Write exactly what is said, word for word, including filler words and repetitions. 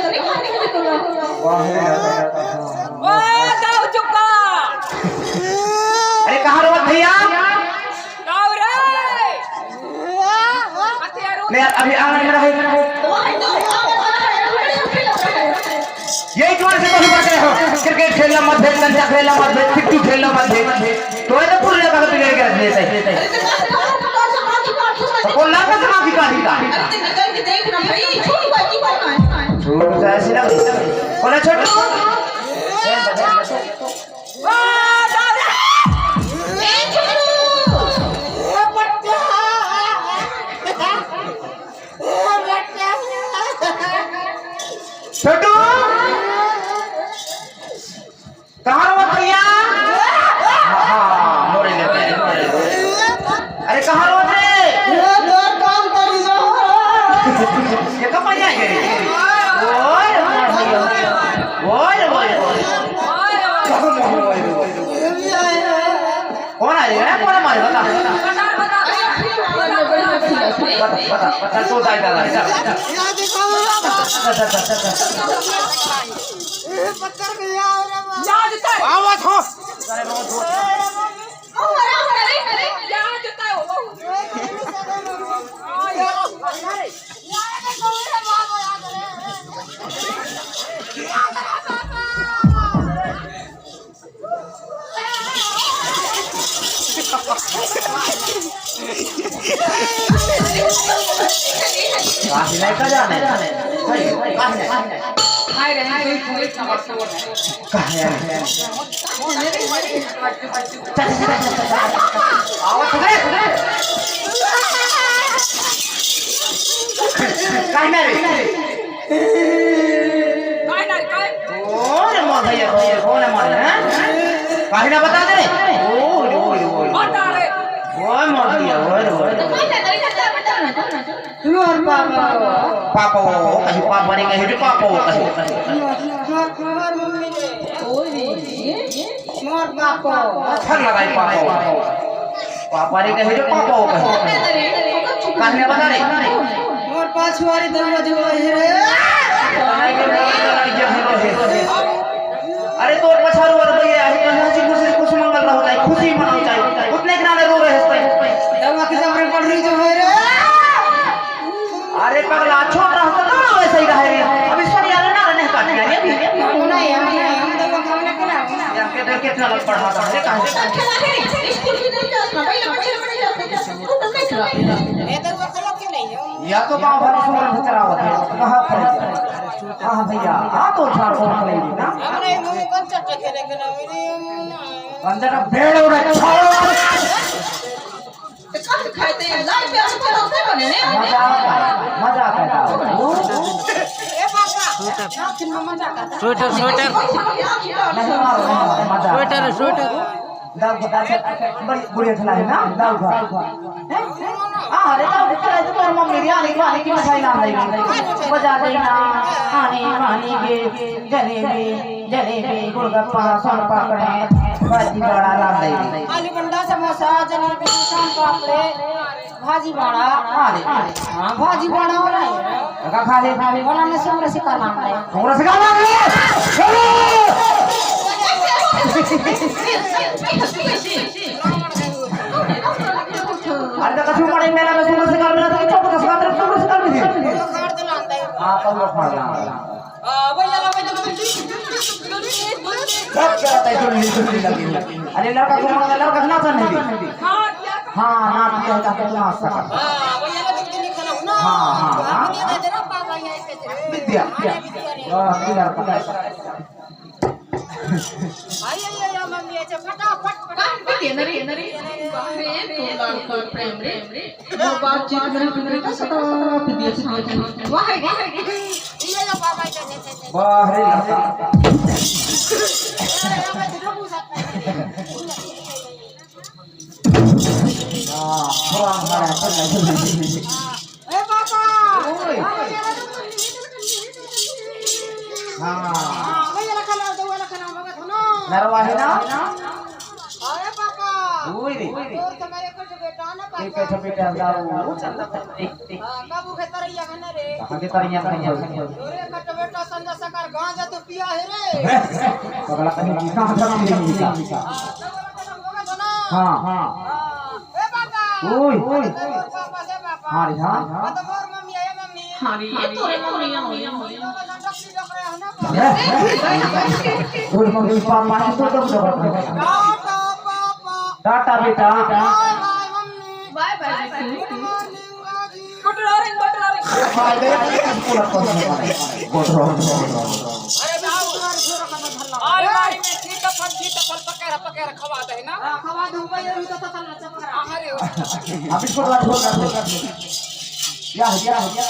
वाह रे, वाह रे, वाह रे। ओ, दाऊ चुका। अरे, कहाँ रोवत भैया? दाऊ रे। नहीं यार, अभी आंगन में रहे। यही तुम्हारे से तो बात रहे हो। क्रिकेट खेलना मत भेज, कंचा खेलना मत भेज, पिट्टू खेलना मत भेज। तो ऐसे पूरे लगा के बिगड़ के रख देते हैं। तो कौन लाता समाज की काटी का? अरे तो निकल के देख ना भाई, छोटी बात की बात है। छोटू सा ऐसे ना बोले। बोला छोटू। ए, छोटू। छोटू। कहाँ रो भैया? हाँ, हाँ, मोरे ले, मोरे ले। अरे, कहाँ रो रे? ये कब भैया के? ओए, मोर भैया। ओए, ओए, ओए। कौन आ रही है? कौन मारे? बता। बता, बता, बता, तू दाई दादा, चल, चल। चल, चल, चल, चल, चल। पत्थर भैया, आवाज हो। काहे नहीं का जाने? काहे नहीं? काहे नहीं? काहे नहीं? आवत रे। काहे ना रे? काहे ना रे, काहे? ओ रे मोर भैया, भैया, कौन है मारे, हैं? काहे ना बता दे रे? ओ रे, ओ रे, ओ रे। बता रे। ओए मोर भैया, ओए रे, ओए रे। मोर पापा। पापा, ओ, कहीं पापा रे, कहीं रे पापा, ओ, कहीं। मोर मम्मी रे। मोर पापा। अच्छा लगाई पापा। पापा रे कहे जो पापा हो कहे। काहे बता रे? मोर पाछुआरी दरवाजे में है रे। अरे तोर पछारू और भैया है, कहाँ से खुशी, खुशी मंगल रहो चाहे, खुशी मनाओ चाहे। उतने के नाले रो रहे हैं। दवा के जबरे पड़ रही जो है रे। अरे पगला, छोट रहता तो ना वैसे ही रहे। अभी सब यार ना रहने का क्या ये भी? हम नहीं, हम नहीं, हम तो वो काम नहीं करा। यार के देख कितना लोग पढ़ा था, अरे कहाँ से? स्कूल भी नहीं जाता, भाई, बच्चे बड़े जाते हैं, स्कूल नहीं जाते। ये तो वो गलत क्यों नहीं है? या तो गांव भर में सुमन भचरा होता है, कहाँ पर? हाँ भैया, हाँ तो झाड़ फूक नहीं ना। हमने मुंह कौन चट्टे खेले के ना मेरे। अंदर का भेड़ और अच्छा। तो कब खाए थे? लाइट पे अच्छे लगते बने ने। मजा आता है, मजा आता है। ए पापा, स्वेटर, स्वेटर। नहीं मारो, नहीं मारो, मजा आता है। Sweater, sweater. दाल को दाल से बड़ी बुढ़िया खिलाई ना, दाल को। हैं? हाँ, अरे दाल को खिलाई तो तोर मम्मी भी आने की, आने की मिठाई ना लाएगी। बजा देना, आने, आने के जलेबी। जलेबी, गोलगप्पा, सोन पापड़े, भाजी बड़ा लाल दे। आलू बंडा, समोसा, जलेबी, सोन पापड़े, भाजी बड़ा। हाँ रे। हाँ, भाजी बड़ा हो रहा है। का खा ले, खा ले। बोला ने सुमर से का नाम ले। सुमर से का नाम ले? चलो। अरे तो कछु मड़ई मेला में सुमर से का मेला तो चौक दस का तरफ सुमर से का मिली। हाँ, तो वो खा ला। सब करत है, जो नहीं, जो नहीं लगी। अरे लड़का को मांगा, लड़का से ना सुन नहीं। हाँ, ना दिया है, तो ना सका। हाँ, हाँ, हाँ। विद्या। वाह, ये लड़का। फटाफट, फटाफट। अरे, तू लाल कर प्रेम रे। वो बातचीत में तुमने तो सता दिया, सता दिया। वाह, वाह। वाह रे लड़का। वाह, थोड़ा हमारा ए पापा। ओए। हाँ। हाँ, भैया लखन आओ, दौआ लखन आओ, मगत हो ना। नरवा है ना? अरे पापा। ओए रे। तोर तो मेरे कुछ बेटा ना एक पापा। कठो बेटा जाओ, वो चंदा तक देख, देख। हाँ, कब उठे तरैया है ना रे? कहाँ के तरैया है ना? तोरे कठो बेटा संजा सकार गांजा तो पिया है रे। पगला कहीं की कहाँ धर्म नहीं मिलता। हाँ, तो बोला तो होगा तो ना। हाँ, हाँ। हाँ, ए पापा। ओए, ओए। अरे मोर पापा से पापा। हाँ रे, हाँ। हाँ, तो मोर मम्मी है, मम्मी। हाँ रे, ये तोरे मम्मी, मम्मी, मम्मी। ये लोग ना डॉक्टरी डॉक्टर है ना, पापा। हैं? तोरे मम्मी पापा है, तो डॉक्टर है। टाटा पापा। टाटा बेटा। बाय बाय मम्मी। बाय बाय। गुड मॉर्निंग बाजी। गुड मॉर्निंग, गुड मॉर्निंग। हाँ, ये पूरा कौन है? गुड मॉर्निंग। अरे बाबू। अलमारी में सीताफल, सीताफल पके रह, पके रह, खवा दे ना। हाँ, खवा दूंगा, ये भी तो फसल अच्छा पकड़ा। अरे। अभी छोड़, छोड़, छोड़। या, या, या।